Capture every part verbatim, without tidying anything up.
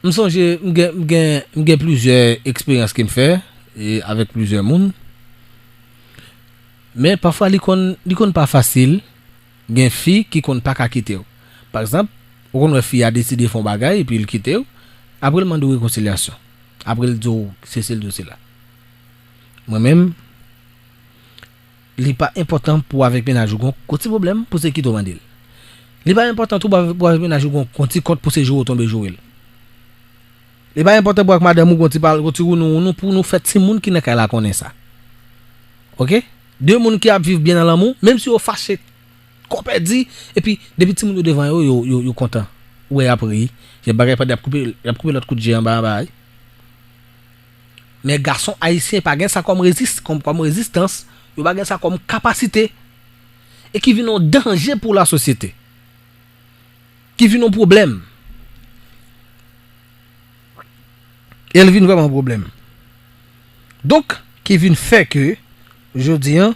M sonje, m gen, m gen, m gen plizyè eksperyans ke m fè, e, avèk plizyè moun. Men pafwa li konn, li konn pa fasil gen fi ki konn pa ka kite w. Pa egzanp, ou konn wè fi a deside fè yon bagay epi l kite w, apre l mande w rekonsilyasyon. Apre l di w sesi, l di w sela. Mwen menm, li pa enpòtan pou w avèk mennaj ou gon, gon ti pwoblèm pou se kite w mande l. Li pa enpòtan tou pou w avèk, pou w avèk mennaj ou gon, gon ti kont pou se joure w tonbe joure l. Li pa enpòtan pou w ak madanm ou gon ti pal, gon ti wounou wounou pou nou fè timoun ki nan kay la konnen sa. Oke? De moun ki ap viv byen nan lanmou, menm si yo fache, kò pèdi, epi depi timoun yo devan yo, yo, yo, yo kontan. Ou wè y ap ri, y ap bagay pandan y ap koupe, y ap koupe lòt kout je anba anba, wi. Men gason ayisyen pa gen sa kòm rezis-, kòm, kòm rezistans, yo pa gen sa kòm kapasite, e ki vin yon danje pou lasosyete, ki vin yon pwoblèm. E l vin vrèman yon pwoblèm. Donk, ki vin fè ke, jodi a,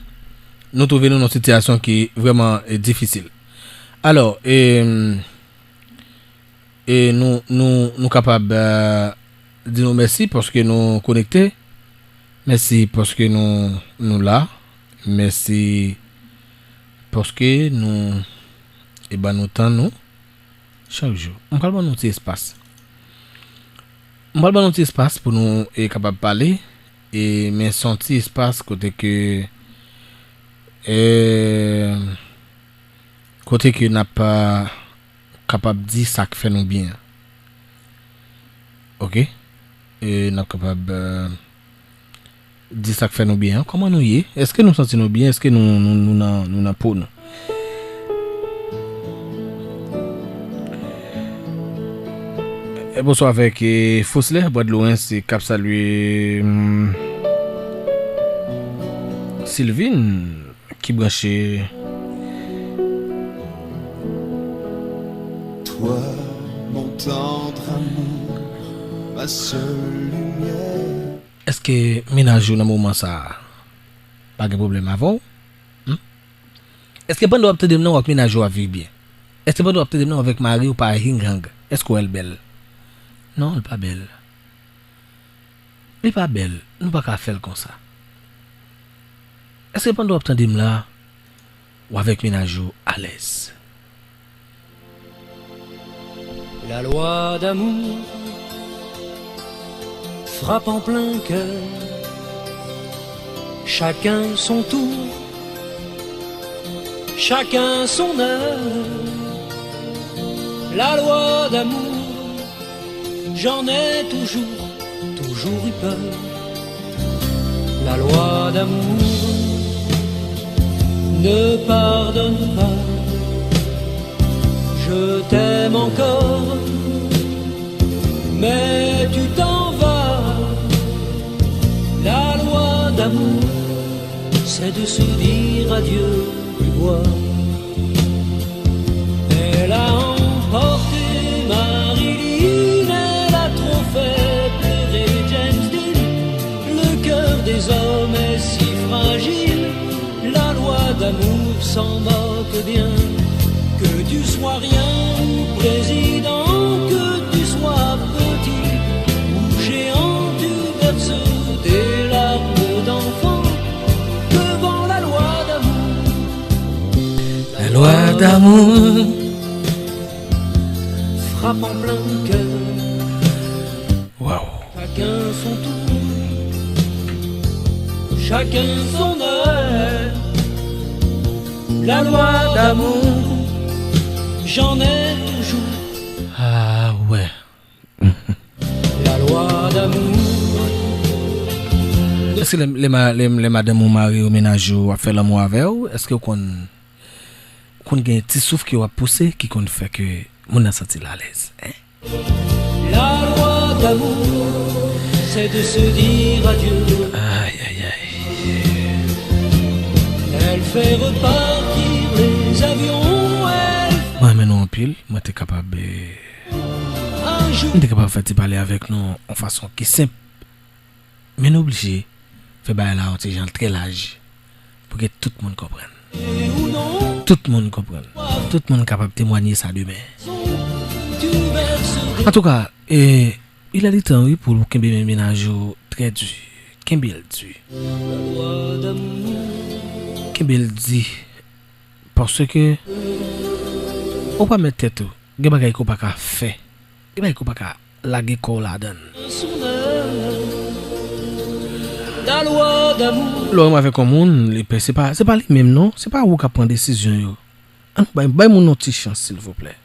nou twouve nou nan yon sitiyasyon ki vrèman, eh, difisil. Alò, eh, e nou, nou, nou kapab, eh, di nou mèsi paske nou konekte. Mèsi paske nou, nou la. Mèsi paske nou, e ban nou tan nou chak jou. M pral ban nou ti espas. M pral ban nou ti espas pou nou, e, kapab pale. E, men se yon ti espas kote ke, e, kote ke n ap, a, kapab di sa k fè nou byen an. Oke? E n ap kapab, e, di sa k fè nou byen an. Kòman nou ye? Èske nou santi nou byen? Èske nou, nou, nou nan, nou nan po nou? E bonswa avèk, e, Foslè, Bwad Lorens, e, k ap salye, mm, Sylvine. Ki branche. Toi, mon tendre amour, ma seule lumière. Èske mennaj ou nan moman sa a pa gen pwoblèm avè w? Hmm? Èske pandan w ap tande m nan, w ak mennaj ou ap viv byen? Èske pandan w ap tande m nan, w avèk mari w pa hinghang? Èske w wè l bèl? Non, l pa bèl. Li pa bèl, nou pa ka fè l konsa. Èske pandan w ap tande m la, w avèk mennaj ou alèz? La loi d'amour frappe en plein cœur. Chacun son tour, chacun son heure. La loi d'amour, j'en ai toujours, toujours eu peur. La loi d'amour ne pardonne pas. Je t'aime encore, mais tu t'en vas. La loi d'amour, c'est de se dire adieu, tu vois. Elle a emporté Marilyn, elle a trop fait pleurer James Dean. Le cœur des hommes est si fragile, la loi d'amour s'en moque bien. Que tu sois rien ou président, que tu sois petit ou géant, tu verses des larmes d'enfant devant la loi d'amour. La loi d'amour frappe en plein cœur. Wow. Chacun son tour, chacun son heure. La loi d'amour, j'en ai toujours. Ah ouais. La loi d'amour. Èske lè, lè, ma- lè, lè madanm ou mari ou mennaj ou ap fè lanmou avè w, èske w konn, ou konn gen ti souf ke w ap pouse ki konn fè ke moun nan santi l alèz, hein? La loi d'amour, c'est de se dire adieu. Ay, ay, ay. Elle fait repartir les avions, elle. Mwen renmen nou anpil. Mwen te kapab, eh, un jour. Mwen te kapab fè ti pale avèk nou yon fason ki senp. Men nou oblije fè bagay la yon ti jan trè laj pou ke tout moun konprann. Tout moun konprann. Tout moun kapab temwanye sa demen. Antouka, E, il a di tan, wi, pou w kenbe men mennaj ou trè di. Kenbe l di. Kenbe l di. Paske ou pa mèt tèt ou. Gen bagay ke w pa ka fè. Gen bagay ke w pa ka lage kò w ladan l. Lè w renmen avèk yon moun, li pè, se pa, se pa li menm non, se pa ou k ap pran desizyon yo. Ann bay, bay moun yon ti chans, silvouplè.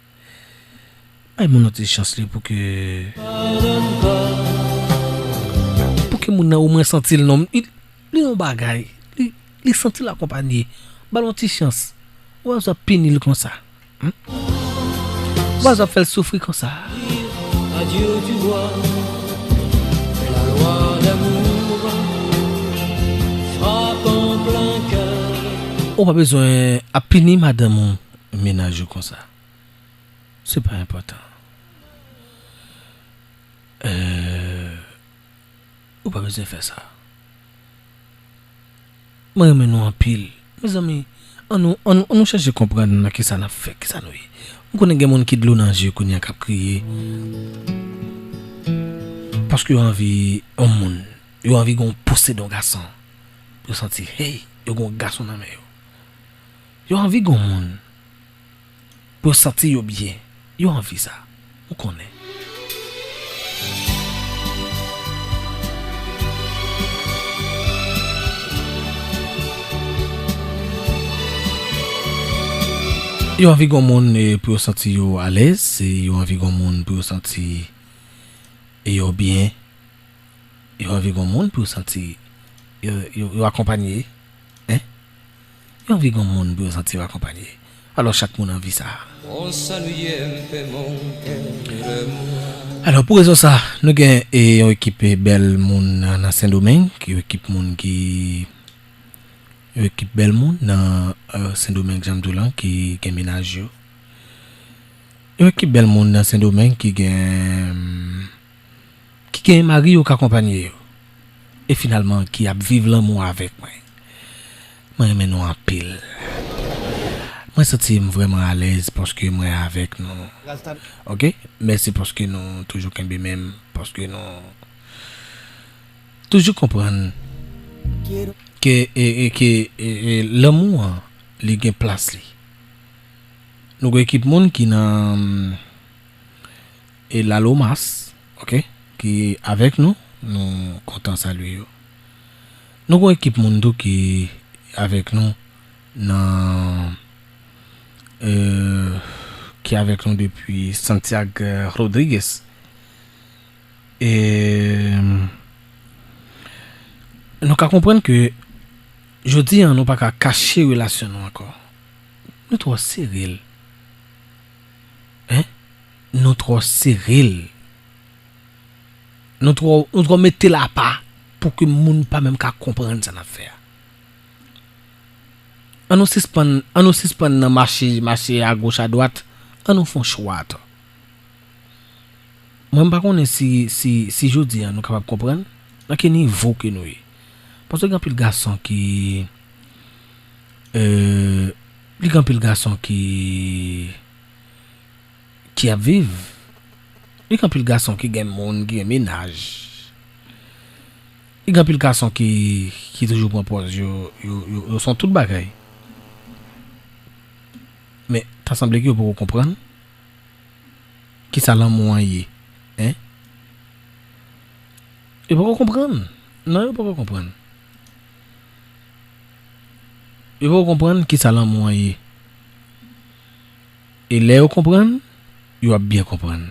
Bay moun yon ti chans li pou ke, pou ke moun nan omwen santi l non. Li, li yon bagay, li, li santi l akonpanye. Ba l yon ti chans. Ou wè sa pini l konsa. Hmm? Ou wè sa fè l soufri konsa. Ou pa bezwen ap pini madanm ou, mennaj ou konsa. Se pa enpòtan. Euh, ou pa bezwen fè sa. Mwen renmen nou anpil. Mezanmi, ann nou, ann, ann nou chèche konprann nan kisa n ap fè, kisa nou ye. M konnen gen moun ki dlo nan je kounye a k ap kriye. Paske yo anvi yon moun. Yo anvi gon pouse de yon gason. Yo santi, hey, yo gon gason nan men yo. Yo anvi gon moun. Pou yo santi yo byen. Yo anvi sa. Ou konnen. Yo anvi gon moun, eh, pou yo santi yo alèz, e yo anvi gon moun pou yo santi, eh, yo byen. Yo anvi gon moun pou yo santi yo, yo, yo akonpanye, en? Yo anvi gon moun pou yo santi yo akonpanye. Alò, chak moun anvi sa. Alò, pou rezon sa, nou gen, e, yon ekip, e, bèl moun nan, nan Sendomeng, yon ekip moun ki, yon ekip bèl moun nan, e, Sendomeng, jan m di w lan, ki gen mennaj yo. Yon ekip bèl moun nan Sendomeng ki gen, ki gen mari yo k akonpanye yo. E finalman, ki ap viv lanmou avèk mwen. Mwen renmen nou anpil. Mwen santi m vrèman alèz paske mwen avèk nou. Ok? Mèsi paske nou toujou kenbe men m, paske nou toujou konprann ke, e, e, ke, e, e, lanmou an, li gen plas li. Nou gen ekip moun ki nan, e, Lalomas, ok, ki avèk nou, nou kontan salye yo. Nou gen ekip moun tou ki avèk nou nan, e, ki avèk nou depi Santiago Rodriguez. E nou ka konprann ke jodi a nou pa ka kache relasyon nou ankò. Nou twò sere l. Hein? Nou twò sere l. Nou twò, nou twò mete l apa pou ke moun pa menm ka konprann sa n ap fè a. An nou sispann, an nou sispann nan mache, mache agoch adwat. An nou fè yon chwa atò. Mwen, m pa konnen si, si, si jodi a nou kapab konprann nan ki nivo ke nou ye. Paske gen anpil gason ki, euh, li gen anpil gason ki, ki ap viv. Li gen anpil gason ki gen moun, ki gen mennaj. Li gen anpil gason ki, ki toujou pran pòz yo, yo, yo, yo se yon tout bagay. Men, ta sanble ke yo poko konprann kisa lanmou an ye, en? Yo poko konprann. Non, yo poko konprann. Yo poko konprann kisa lanmou an ye. E lè yo konprann, yo ap byen konprann.